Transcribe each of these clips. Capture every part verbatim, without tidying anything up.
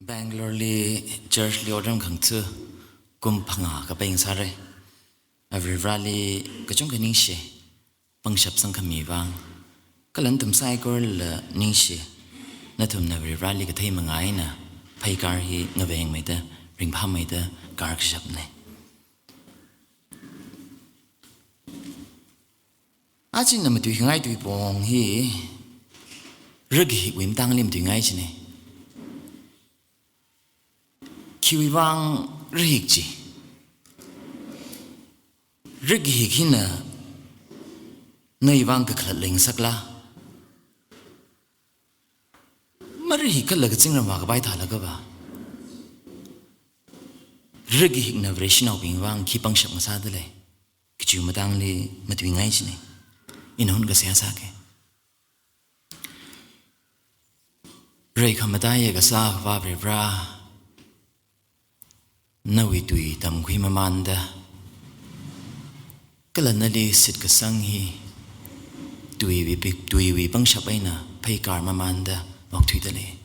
Bangalore li church li otram khangatha kum phangā kapai ngasāra. Avarivarali kachungkha ningshi, pangshap sangkhami vang, kala nathum saikorala ningshi, nathumna Avarivarali kathei manga eina pheikar hi ngavengmeida, ringphāmeida karkashapna. Aja ina matuingai tuipong hi rikhikwui matangli matuingai china. Khiwui vang rikhik chi? Rikhik hina nawui vang kakhalat leingasakla? Marikhik kala kazingram vākapai thālaga va, rikhikna Vareshinaobing vang khi pangshap ngasāda lei, kajiwui matangli matuingai china. Ina hun kasā sāke. Rai khamataiya kasā Akhava Varivara, nawui tui tamkhui mamānda, kala nali shitkasang hi tuiwui pik, tuiwui pangshap eina pheikar mamānda okthuida lei.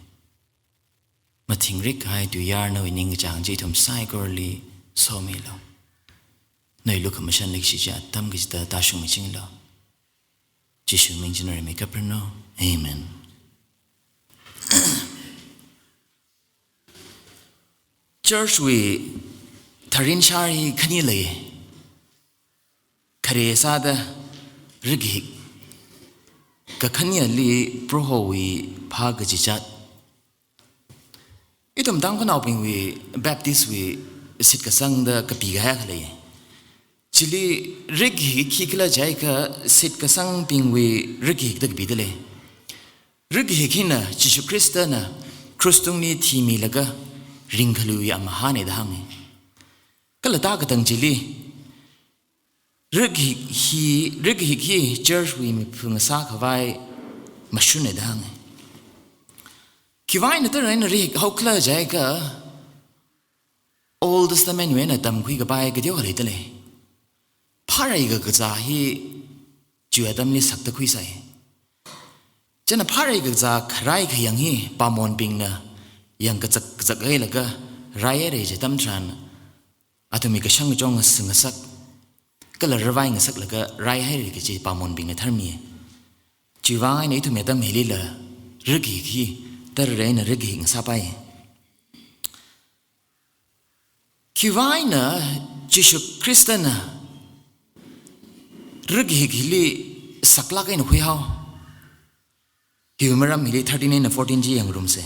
Mathingrik kahai tuiyār nawui ningkachāng chi ithum saikorali somilu. Nawui lukhamashan leikashi chi atam kachida tāshungmichinglu. Jishu ming china rai mi kaprano. Amen. Church wui tharin shar hi khani lei. Khare sāda rikhik, kakhaneli Prohowui phā kachichat. Ithum Tangkhulnaobingwui Baptist wui shitkasang da kapi kahai akha lei. Chili rikhik khikhala jiakha shitkasangbingwui rikhik da kapida lei. Rikhik hina Jishu Khristana krush tungli thimilaga ringkhaluiwui amahāna da hānga. Kala tā katang chili, rikhik hi, rikhik hi church wui miphu ngasā khavai mashunna da hānga. Khiwui vang eina tara eina rikhik haokhala jiakha, Old Testament wui eina tamkhui kapai kateokha leida lei. Phārai kakazā hi chiwui atamli sakta khuisai. Chieina phārai kakazā kharai khayang hi pamonbingna yangkazak kazak hailaga raihaira kaji atam tharan, athumwui kashang kachong ngasak ngasak, kala ravai ngasaklaga raihaira kaji pamonbingna tharmi. Chiwui vang eina ithumwui atam hilila rikhik hi tara eina rikhik ngasāpai. Khiwui vang eina Jishu Khristana rikhik hili saklāk eina khuihao? Hiwui maram hili thirteen eina fourteen chi yangrumsa.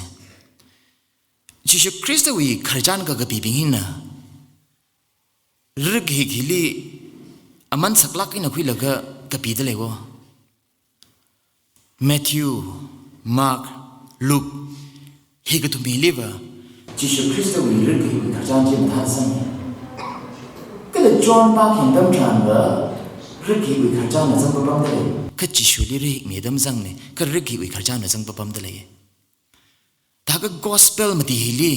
Jishu Khristawui khararchan kakapibing hina rikhik hili aman saklāk eina khuilaga kapida leiwo. Matthew, Mark, Luke, hikathum hiliva Jishu Khristawui rikhikwui khararchan chi mathāsang. Kala John pākhayang atam tharanva rikhikwui khararchanna zangpapamda lei. Kha Jishuli rikhikmi atam zangna, kha rikhikwui khararchanna zangpapamda lei. Thākha gospel mati hili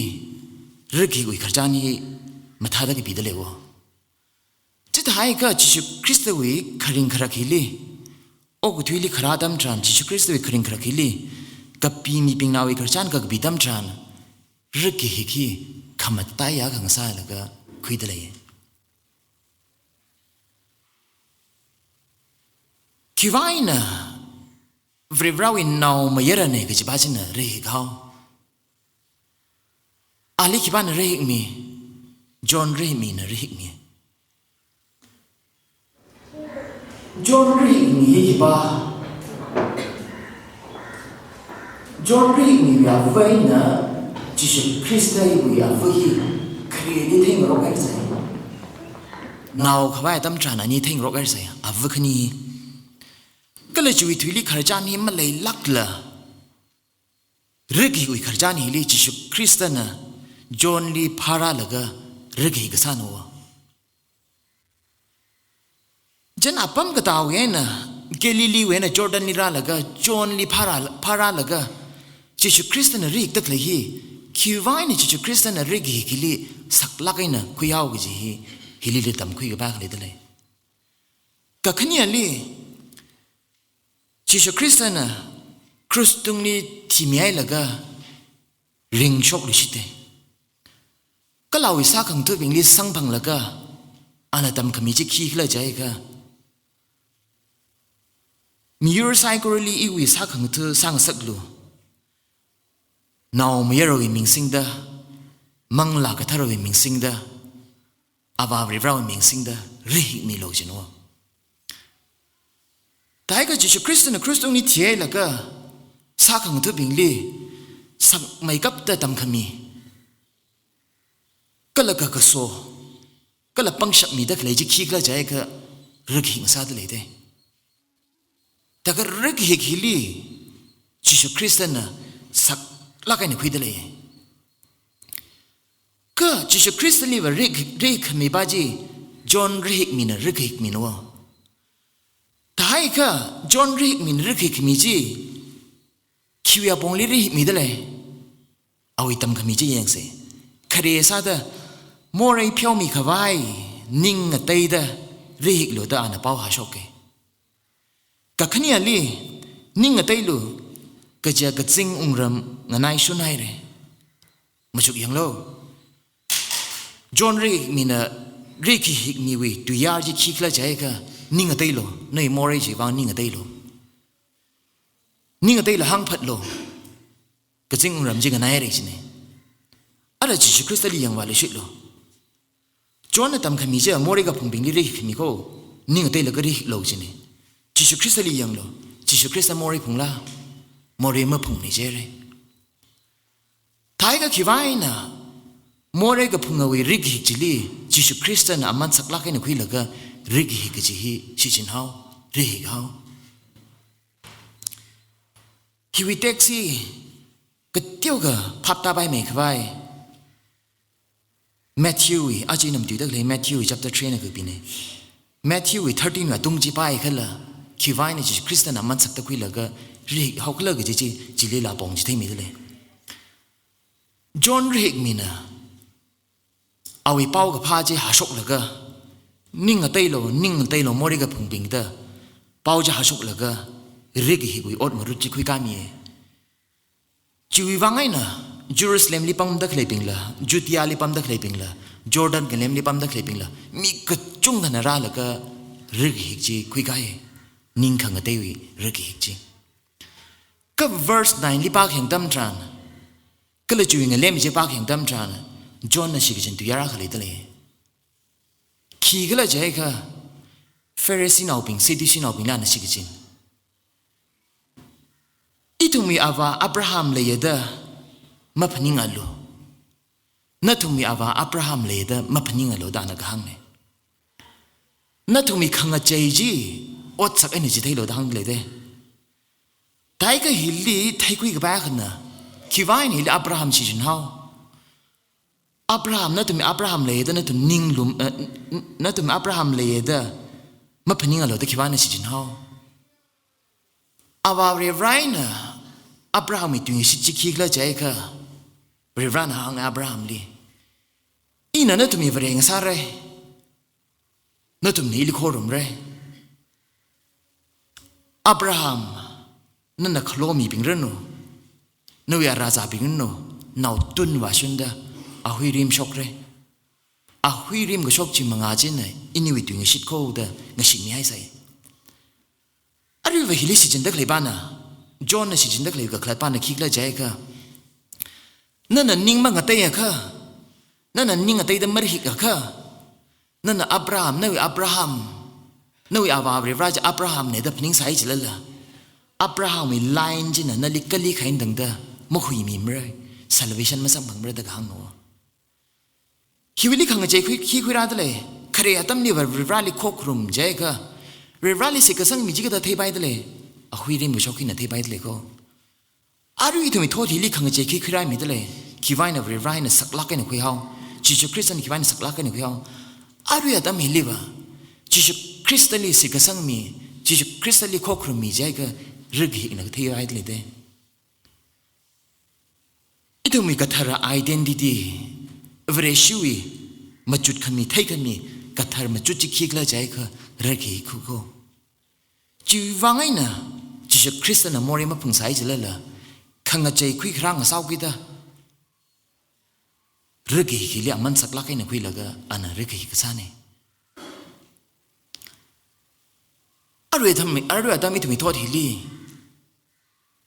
rikhikwui khararchan hi mathāda kapida leiwo. Chithākha Jishu Khristawui kharing kharak hili, okathuili kharā atam tharan, Jishu Khristawui kharing kharak hili kapi mibingnaowui khararchan kakapi atam tharan, rikhik hi khamataiya akha ngasālaga khuida lei. Khiwui vang eina Varivarawui naomayarana kajipa china rikhik hao? Ali khipana rikhikmi? John rikhikmina rikhikmi. John rikhikmi hi khipa? John rikhikmiwui ava eina Jishu Khristawui ava hi khareli theingarokhaisai. Nao khavai atam tharan ani theingarokhaisai, ava khani hi. Kala chiwui thuili khararchan hi maleilākla, rikhikwui khararchan hili Jishu Khristana Johnli phārālaga rikhik kasānawo. Chieina apam katāwui eina, Galileewui eina Jordanli rālaga Johnli phārā, phārālaga Jishu Khristana rikhikda khalei hi, khiwui vang eina Jishu Khristana rikhik hili saklāk eina khuihao kaji hi, hilila tamkhui kapai akha leida lei. Kakhaneli, Jishu Khristana krush tungli thimihailaga, ringshokluishita. Kala awui sākhangathabingli samphanglaga, ana tamkhami chi khikhala jiakha, miyur saikorali iwui sākhangatha sāngasaklu. Naomayarawui ming singda, Manglā Katharawui ming singda, Avā Varivarāwui ming singda, rihikmilu jina. Thākha Jishu Khristana krush tungli thihailaga, sākhangathabingli sakmeikapta tamkhami, kala kakaso, kala pangshap mida khalei chi khikhala jiakha, rikahik sāda leida. Thākha rikahik hili, Jishu Khristana saklāk eina khuida lei. Kha Jishu Khristaliva rik-, rikhamipa chi, John rihikmina rikahikmina. Thākha John rihikmina rikahikmi chi, khiwui apongli rihikmida lei. Awui tamkhami chi yangsa. Khare sāda, morei pheomi khavai, ning ngateida, rihiklu da ana pao hāshoka. Kakhaneli, ning ngateilu, kaja kazing wungram nganaishun haira. Machuk yanglu. John rihikmina rikahikmiwui tuiyār chi khikhala jiakha, ning ngateilu, nawui morei chiwui vang ning ngateilu. Ning ngateilu hāngphatlu. Kazing wungram chi nganaihaira jina. Ara Jishu Khristali yangvāluishitlu. Johnna tamkhami chi morei kaphungbingli rikhami ko, ning ngateilaga rihiklu jina. Jishu Khristali yanglu. Jishu Khrista morei phungla, morei maphungmana jihaira. Thākha khiwuivangna, morei kaphungawui rikahik chili, Jishu Khristana aman saklāk eina khuilaga, rikahik kaji hi shichinhao, rihikhao. Hiwui text hi kateokha phaptāpaimei khavai, Matthewwui, aja ina matuida khalei Matthewwui chapter three na kapina. Matthewwui thirteen wui atung chi pākhala, khiwuivangna Jishu Khristana aman sakta khuilaga, rihikhaokhala kaji chi, chilila pong chi theimida lei. John rihikmina, awui paokaphā chi hāshoklaga, ning ngateilu, ning ngateilu morei kaphungbing da, pao chi hāshoklaga, rikahikwui ot ngarut chi khuikāmiya. Chiwui vang eina, Jerusalemli pamda khaleibingla, Judeali pamda khaleibingla, Jordan ngalemli pamda khaleibingla, mi kachungkhana rālaga, rikahik chi khuikāya. Ning khangateiwui rikahik chi. Kha verse nine li pākhayang atam tharan, kala chiwui ngalem chi pākhayang atam tharan, Johnna shikachin tuiyār akha leida lei. Khikhala jiakha, Phariseenaobing, Sadduceenaobingna ana shikachin. Ithumwui avā Abraham leiya da maphaningalu. Nathumwui avā Abraham leiya da maphaningalu da ana kahāngna. Nathumwui khangachei chi otsak eina chitheilu da hāngda leida. Thākha hili theikhui kapai akhana, khiwuivang hili Abraham shichinhao. Abraham, nathumwui Abraham leiya da nathum ninglum, eh, n-, n-, nathumwui Abraham leiya da maphaningalu da khiwuivangna shichinhao. Avā Varivarāna Abrahamwui tuingashit chi khikhala jiakha, Varivarāna hānga Abrahamli, ina nathumwui Vare ngasāra, nathumna ili khorumra. Abraham, nana khalo mibing ranu, nawui rāzābing ranu, naotun vāshunda, ahuirim shokra. Ahuirim kashok chi mangā china, iniwui tuingashit kho da ngashitmihaisai. Aruiva hili shichinda khaleipana, Johnna shichinda khalei kakhalatpana khikhala jiakha, nana ning mangateiakha, nana ning ngateida marihitakha, nana Abraham, nawui Abraham, nawui avā Varivarā chi Abrahamna da phaningsai chilala, Abrahamwui line china nali kali khain tangda mahuimimara, salvation masamphangmara da kahāngna. Hiwuili khangachei khui, khi khuirāda lei, khare atamliva Varivarāli khokharum jiakha, Varivarāli shitkasang mi chi kathāda theipaida lei, ahuirim kashok hina theipaida lei ko. Arui ithumwui thot hili khangachei khi khuirāmida lei, khiwuivangna Varivarāna saklāk eina khuihao, Jishu Khristana khiwuivangna saklāk eina khuihao. Arui atam hiliva, Jishu Khristali shitkasang mi, Jishu Khristali khokharum mi jiakha, rikahikna theipaida leida. Ithumwui kathara identity, Vareshiwui machut khami, thei khami, kathar machut chi khikhala jiakha, rikahik kho. Chiwuivang eina, Jishu Khristana morei maphungsai chilala, khangachei khuikharā ngasāokida, rikahik hili aman saklāk eina khuilaga ana rikahik kasāna. Arui atam, arui atam ithumwui thot hili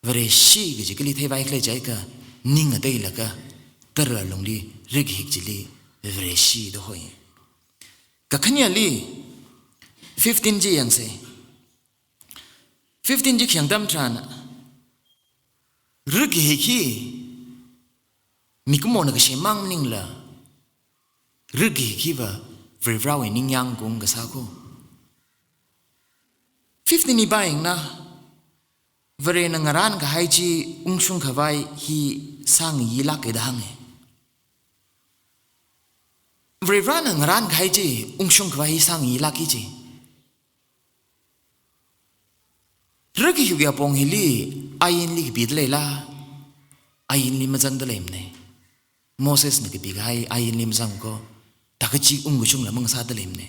Vareshi kaji kali theivai khala jiakha, ning ngateilaga tara lungli rikahik chili Vareshi da hoi. Kakhaneli fifteen chi yangsa. Fifteen chi khayang atam tharan, rikahik hi mikumona kasem mang maningla, rikahik hiva Varivarawui ningyāng kung kasā ko. Fifteen li pāyangna, Varena ngarān kahai chi ungshung khavai hi sāngayilāka da hānga. Varivarana ngarān kahai chi ungshung khavai hi sāngayilāka ji. Rikahikwui apong hili ainli kapida leila, ainli mazangda leimana. Mosesna kapi kahai ainli mazang ko, thākha chi ungkashungla mangasāda leimana.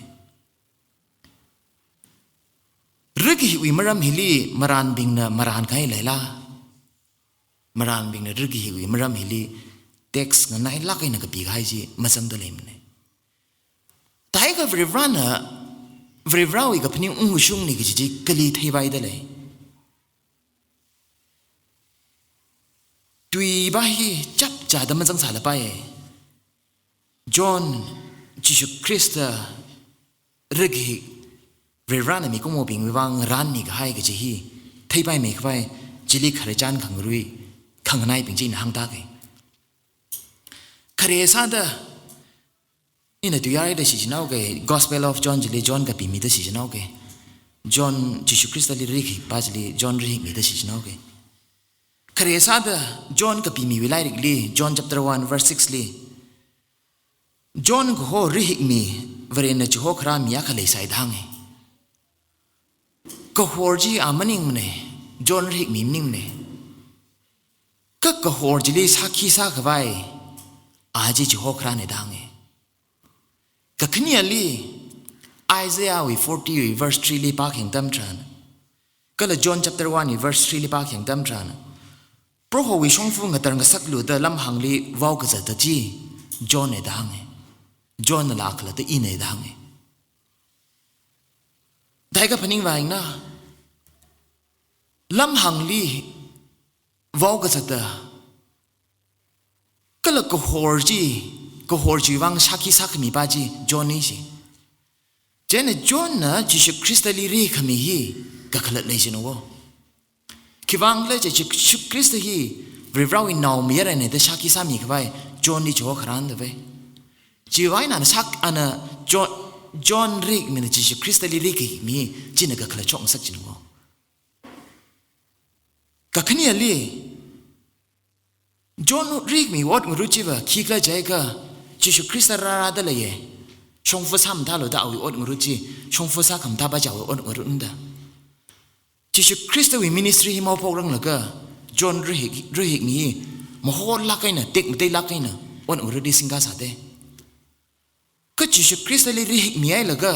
Rikahikwui maram hili marānbingna marān kahai leila, marānbingna rikahikwui maram hili tax nganailāk eina kapi kahai chi mazangda leimana. Thākha Varivarana, Varivarawui kaphaning ungkashungna kaji chi kali theivaida lei. Tui pā hi chapchāda mazangsālapai. John, Jishu Khrista rikahik, Varivarana mikumobingwui vang ngarānmi kahai kaji hi theipaimei khavai, chili khararchan khangarui khanganaibing china hāngda kei. Khare sāda, ina tuiyār haida shichinhaoka, Gospel of John chili John kapimida shichinhaoka. John, Jishu Khristali rikahikpa chili John rikahikmida shichinhaoka. Khare sāda John kapimiwui lairikli, John chapter one verse six li, John kaho rikahikmi, Varena chiho kharā mi akha leisai da hānga. Kahor chi a maningmana, John rikahikmi maningmana. Kha kahor chili sākhi sākhavai, a chi chiho kharāna da hānga. Kakhaneli, Isaiahwui forty wui verse three li pākhayang atam tharan, kala John chapter one wui verse three li pākhayang atam tharan, Prohowui shongfa ngatar ngasaklu da lamhāngli vao kazata chi Johnna da hānga. Johnnala khalatta ina da hānga. Thākha phaningvāyangna, lamhāngli vao kazata, kala kahor chi, kahor chiwui vang sākhi sākhamipa chi Johnna ji. Chieina Johnna Jishu Khristali rikhami hi kakhalat lei jina wo. Khiwuivang khala jiakha Jishu Khrista hi Varivarawui naomayarana da sākhi sāmi khavai Johnli chiho kharāna da ve. Chiwui vang ana sāk, ana John, John rikahikmina Jishu Khristali rikahikmi china kakhalat shokngasak jina wo. Kakhaneli, John rikahikmi ot ngarut chiva khikhala jiakha, Jishu Khrista rārāda leiya. Shongfa sāmathālu da awui ot ngarut chi, shongfa sākhamathāpa chi awui ot ngarutna da. Jishu Khristawui ministry hi maphokranglaga, John rikahik, rikahikmi hi mahotlāk eina, tekmateilāk eina ot ngarut hi singkasāda. Kha Jishu Khristali rikahikmihailaga,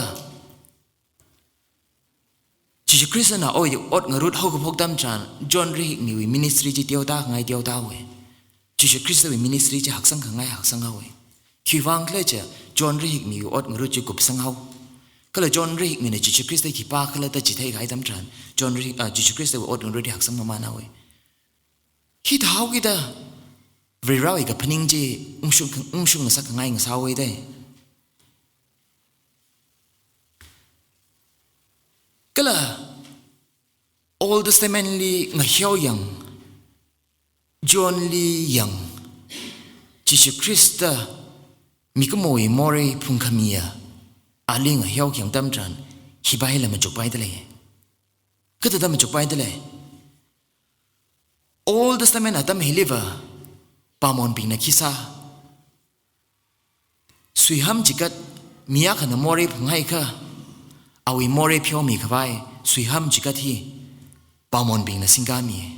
Jishu Khristana awui ot ngarut haokaphok atam tharan, John rikahikmiwui ministry chi teotākhangai teotāhaowa. Jishu Khristawui ministry chi haksangkhangai haksanghaowa. Khiwuivang khala jiakha John rikahikmiwui ot ngarut chi kupsanghao. Kala John rikahikmina Jishu Khrista khipākhala da chitheikahai atam tharan, John rikahik, ah, Jishu Khristawui ot ngarut hi haksang mamānhaowa. Hithāhaokida Varivarawui kaphaning chi ungshung, ungshung ngasakkhangai ngasāhaowa da. Kala Old Testament li ngaheoyang, Johnli yang, Jishu Khrista mikumowui morei phungkhamiya ali ngaheokhayang atam tharan, khipāla machukpaida lei. Kathāda machukpaida lei? Old Testament atam hiliva, pāmonbingna khi sā, suiham chikat mi akhana morei phunghaikha, awui morei pheomi khavai suiham chikat hi pāmonbingna singkami.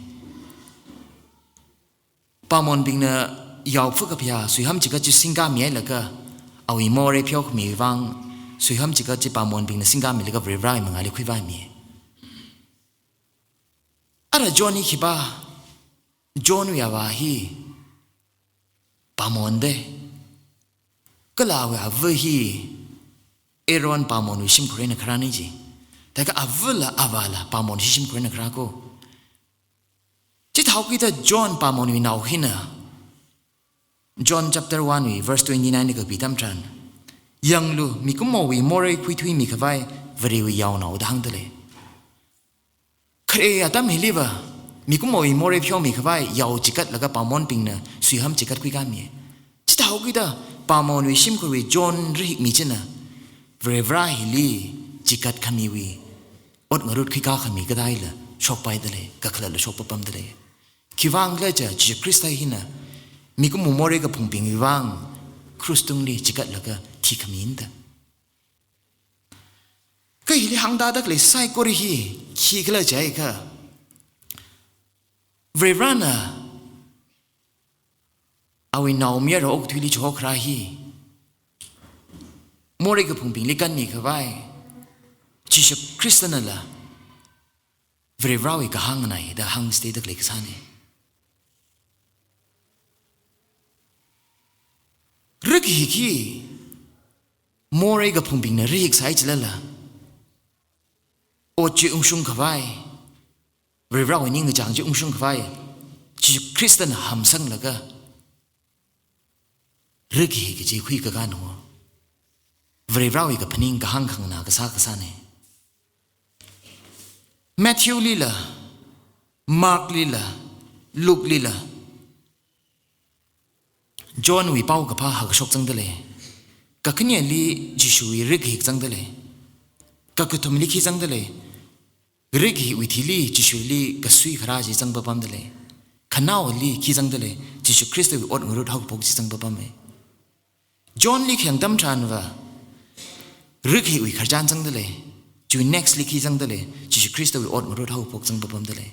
Pāmonbingna yaophu kaphayā suiham chikat chi singkamihailaga, awui morei pheokhami vang suiham chikat chi pāmonbingna singkamilaga Varivarawui mangāli khuivāmi. Ara John hi khipā? Johnwui avā hi pāmonda. Kala awui ava hi Aaron pāmonwui shimkhur eina kharāna ji. Thākha avāla avāla pāmonwui shimkhur eina kharā ko. Chithāhaokida John pāmonwui nao hina, John chapter one wui verse twenty-nine li kapā atam tharan, yanglu, mikumowui morei khuithuimi khavai Varewui yaonao da hāngda lei. Khare atam hiliva, mikumowui morei pheomi khavai yao chikatlaga pāmonbingna suiham chikatkhui kami. Chithāhaokida pāmonwui shimkhurwui John rahikmi china, Varivara hili chikat khamiwui ot ngarut khuikā khami kadaila shokpaida lei, kakhalatla shokpapamda lei. Khiwuivang khala jiakha Jishu Khrista hina mikumo morei kaphungbingwui vang krush tungli chikatlaga thikhami da. Kha hili hāngda khalei saikora hi khikhala jiakha, Varivarana awui naomayara okathuili chihokharā hi morei kaphungbingli kanmi khavai Jishu Khristanala Varivarawui kahāng nganāi da hāngchithei da khalei kasāna. Rakahik hi morei kaphungbingna rahiksai chilala, ot chi ungshung khavai, Varivarawui ningkachāng chi ungshung khavai Jishu Khristana hamsanglaga rakahik kaji khuikakāna. Varivarawui kaphaning kahāng khanganā kasā kasāna. Matthew lila, Mark lila, Luke lila, John wui paokaphā hāngkashok zangda lei. Kakhaneli Jishuwui rakahik zangda lei. Kakathumli khi zangda lei. Rakahikwui thili Jishuli kasui kharā chi zangpapamda lei. Khanaowali khi zangda lei, Jishu Khristawui ot ngarut haokaphok chi zangpapama. Johnli khayang atam tharanva, rakahikwui khararchan zangda lei. Chiwui next li khi zangda lei, Jishu Khristawui ot ngarut haokaphok zangpapamda lei.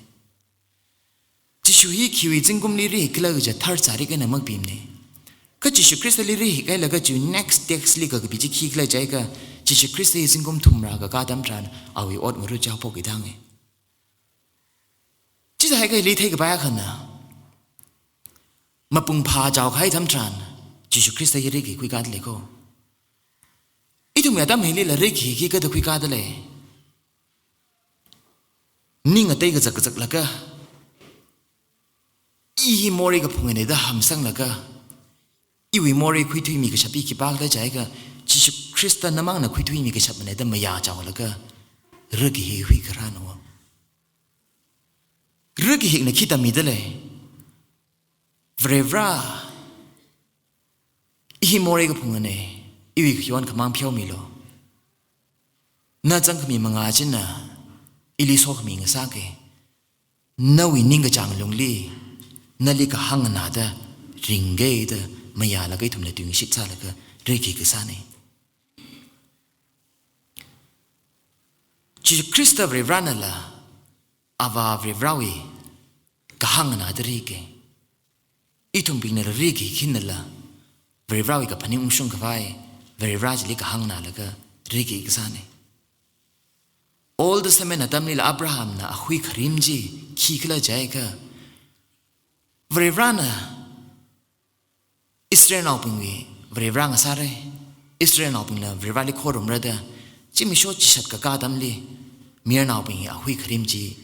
Jishu hi khiwui zingkumli rahik khala kaja thar chārik eina makapimana. Kha Jishu Khristali rahik hailaga chiwui next text li kakapi chi khikhala jiakha, Jishu Khrista hi zingkum thumrā kakā atam tharan awui ot ngarut chi haophokki da hānga. Chithāhaiakha hili theikapai akhana, mapung phāchao kahai atam tharan Jishu Khrista hi rakahik khuikāda lei ko. Ithumwui atam hilila rakahik hi kathāda khuikāda lei. Ning ngatei kazak kazaklaga, i hi morei kaphungana da hamsanglaga, iwui morei khuithuimi kashap hi khipākhala jiakha, Jishu Khrista namangna khuithuimi kashapna da mayāchaolaga rakahik khuikharāna. Rakahikna khi tammida lei? Varivara, i hi morei kaphungana, iwui khayon khamāng pheomilu. Na zangkhami mangā china ili sokhami ngasaka. Nawui ningkachāng lungli nali kahāng nganāda ringki da mayālaga ithumna tuingashit sālaga rakahik kasāna. Jishu Khrista Varivaranala, Avā Varivarawui kahāng nganāda riki. Ithumbingnala riki khinala, Varivarawui kaphaning ungshung khavai, Varivara chili kahāng nganālaga riki kasāna. Old Testament atamlila Abrahamna ahui kharim chi khikhala jiakha, Varivarana Israelnaobingwui Varivara ngasāra, Israelnaobingla Varivarali khorumra da, zimiksho chishat kakā atamli, mayarnaobingwui ahui kharim chi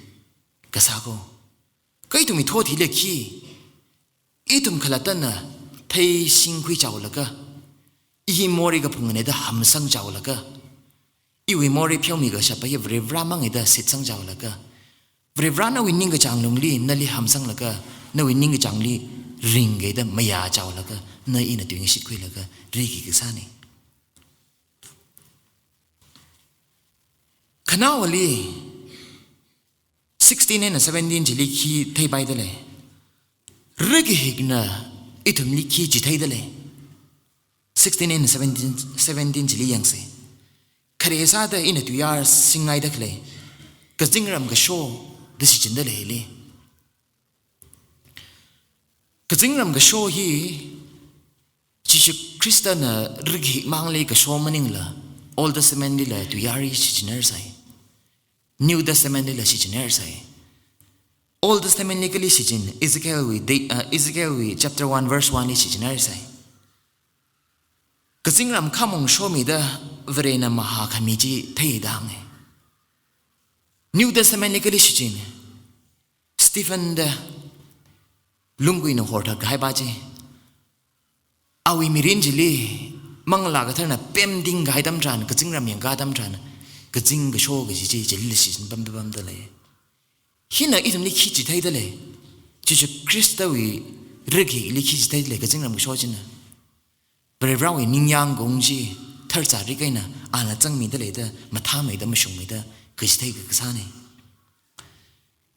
kasā ko. Kha ithumwui thot hila khi, ithum khalattana theishingkhui chaolaga, i hi morei kaphungana da hamsang chaolaga, iwui morei pheomi kashap hi Varivara manga da shitsang chaolaga, Varivara nawui ningkachāng lungli nali hamsanglaga, nawui ningkachāngli ringki da mayā chaolaga, na ina tuingashit khuilaga riki kasāna. Khanaowali sixteen and seventeen chili khi theipaida lei. Rakahikna ithumli khi chitheida lei. Sixteen and seventeen, seventeen chili yangsa. Khare sāda ina tuiyār singngaida khalei, kazingram kasho da shichinda leili. Kazingram kasho hi Jishu Khristana rakahik mangli kasho maningla, Old Testament lila tuiyār hi shichinharsai. New Testament lila shichinharsai. Old Testament li kali shichin, Ezekiel wui, de-, uh, Ezekiel wui chapter one verse one li shichinharsai. Kazingram khamong shomida Varena mahākhami chi theida hānga. New Testament li kali shichin, Stephen da lungguina horthat kahai pa chi, awui mirin chili Manglā Katharna pemting kahai atam tharan, kazingram yangka atam tharan, kazing kasho kaji chi chili shichin pamda pamda lei. Hina ithumli khi chitheida lei? Jishu Khristawui rikli khi chitheida lei kazingram kasho china? Varivarāwui ningyāng kaung chi tharzari kahaina, ana zangmida leida, mathāmeida, mashungmeida kachithei kakasāna.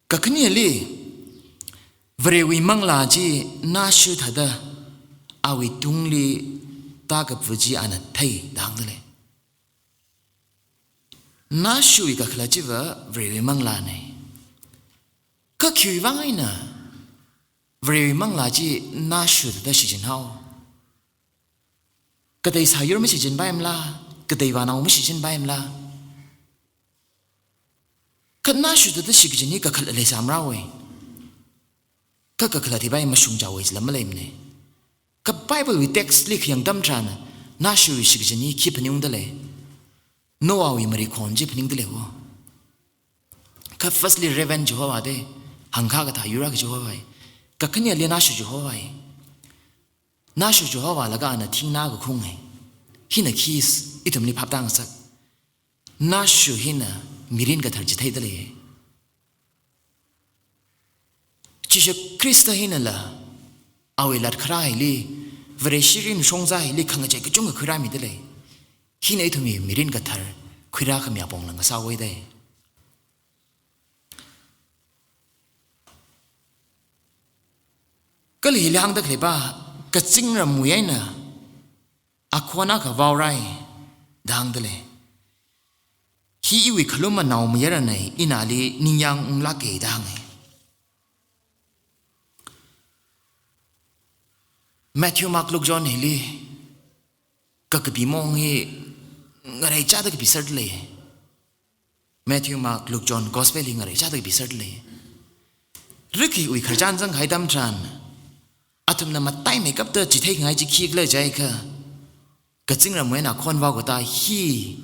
Kakhaneli, Varewui Manglā chi nāshu thāda awui tungli tākapva chi ana theida hāngda lei. Nāshuwui kakhalat chiva Varewui Manglāna. Kha khiwui vang eina Varewui Manglā chi nāshu thāda shichinhao? Katei sāyur mashichinpaimala, katei vānao mashichinpaimala? Kha nāshu thāda shikachin hi kakhalat leisāmarao. Kha kakhalat hiva mashungchaowui lam maleimana. Kha Bible wui text li khayang atam tharan, nāshuwui shikachin hi khi phaningungda lei? Noahwui marikhon chi phaningda leiwo. Kha firstly raven Jehovah da, hangkha kathā yur akha Jehovah. Kakhaneli nāshu Jehovah. Nāshu Jehovah laga ana thingna kakhunga. Hina khi ithumli phaptāngasak? Nāshu hina mirin kathar chitheida lei. Jishu Khrista hinala awui latkharā hili, Vareshi ringshongza hili khangachei kachungkha khuirāmida lei. Hina ithumwui mirin kathar khuirā khami apongla ngasāhaowa da. Kali hili hāngda khalei pa, kazingramwui eina akhon akha vaorai da hāngda lei. Hi iwui khalum anaomayarana, ina ali ningyāng unglāka da hānga. Matthew, Mark, Luke, John hili kakapi maong hi ngareichāda kapiserda lei. Matthew, Mark, Luke, John Gospel hi ngareichāda kapiserda lei. Rikhiwui khararchan zangkahai atam tharan, athumna mataimeikapta chitheikhangai chi khikhala jiakha, kazingramwui eina akhon vaokatā hi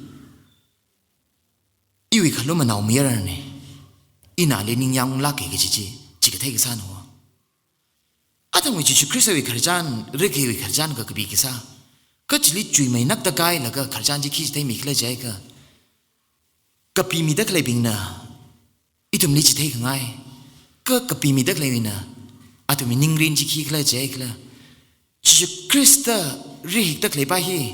iwui khalum anaomayarana, ina ali ningyāng unglāka kaji chi, chikathei kasāna. Athumwui Jishu Khristawui khararchan, rikhiwui khararchan kakapi kasā, kha chili chuimeinakda kailaga khararchan chi khi chitheimikhala jiakha, kapimida khaleibingna ithumli chitheikhangai, kha kapimida khaleina athumwui ningrin chi khikhala jiakhala, Jishu Khrista rihikda khalei pa hi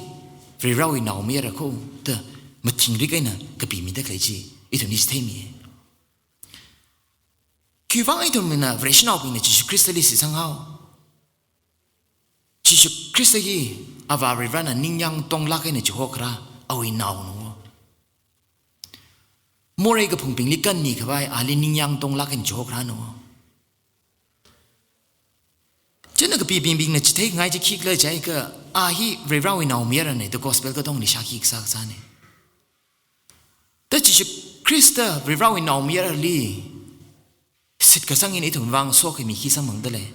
Varivarāwui naomayara ko da mathingrik eina kapimida khalei chi ithumli chitheimi. Khiwuivang ithumna, Vareshinaobingna Jishu Khristali shitsanghao? Jishu Khrista hi Avā Varivarāna ningyāng tonglāk eina chihokharā awui naona. Morei kaphungbingli kannikhavai ali ningyāng tonglāk eina chihokharāna. China kapibingbingna chitheikhangai chi khikhala jiakha, a hi Varivarāwui naomayarana da Gospel katongli shākhi kasā kasāna. Da Jishu Khrista Varivarāwui naomayarali shitkasang hina ithumvang sokhami khi samphangda lei?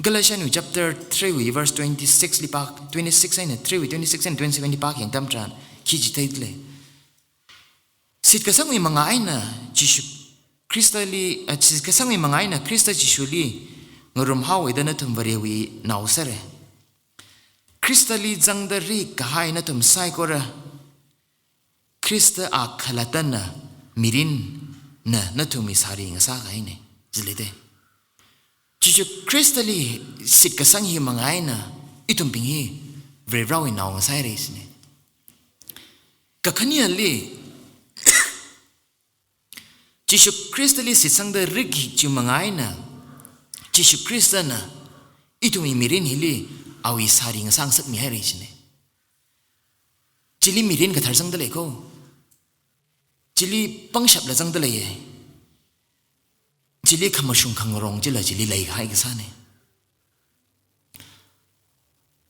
Galatians wui chapter three wui verse twenty-six li pā, twenty-six eina three wui twenty-six eina twenty-seven li pākhayang atam tharan khi chitheida lei? Shitkasangwui manga eina Jishu Khristali, eh, shitkasangwui manga eina Khrista Jishuli ngarumhaowa da nathum Varewui nao sāra. Khristali zangda rihik kahai nathum saikora Khrista akhalattana mirinna nathumwui sāri ngasākahaina, jilei da. Jishu Khristali shitkasang hi manga eina ithumbing hi Varivarāwui nao ngasāhaira jina. Kakhaneli, Jishu Khristali shitsangda rihik chi manga eina Jishu Khristana ithumwui mirin hili awui sāri ngasāngasakmihaira jina. Chili mirin kathar zangda lei ko. Chili pangshapla zangda leiya. Chili khamashung khangarong chila chili leikahai kasāna.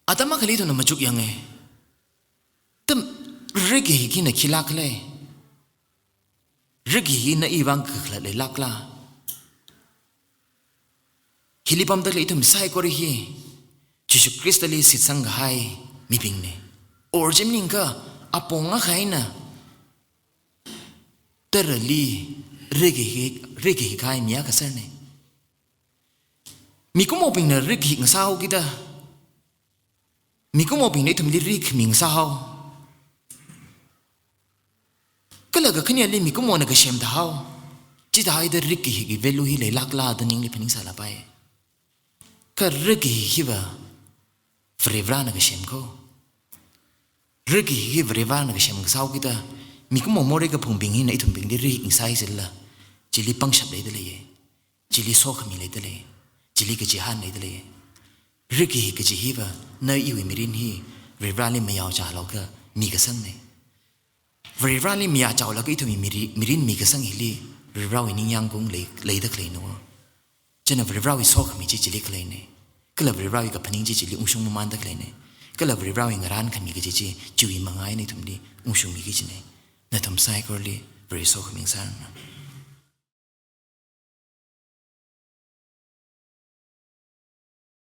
Atam akhali ithumna machuk yanga. Tam rihik hina khilāk khala? Rihik hina iwuivang kakhalat leilākla? Hili pamda khalei ithum saikora hi Jishu Khristali shitsangkahai mibingne. Or chi maningakha apong akha eina tarali rikhi, rikhi kahai mi akha serne. Mikumobingna rikhi ngasāhaokida, mikumobingna ithumli rikhi ngasāhao. Kala kakhaneli mikumona kasem thāhao. Chithāhaida rikhi hi value hi leilākla da ningli phaningsālapai. Kha rikhi hiva Varivarana kasem kho. Rikhi hi Varivarana kasem ngasāhaokida, mikumo morei kaphungbing hina ithumbingli rikhi ngasāhaisila, chili pangshap leida leiye. Chili sokhami leida lei. Chili kachihān leida lei. Rikhi kaji hiva, na iwui mirin hi Varivarali mayao chālaga mi kasangne. Varivarali mayao chālaga ithumwui miri-, mirin mi kasang hili Varivarawui ningyāng kung lei, leida khaleina. China Varivarawui sokhami chi chili khaleine. Kala Varivarawui kaphaning chi chili ungshung mamanda khaleine. Kala Varivarawui ngarānkhami kaji chi chiwui mangā eina ithumli ungshungmi kajine. Nathum saikorali Vare sokhami ngasāranu.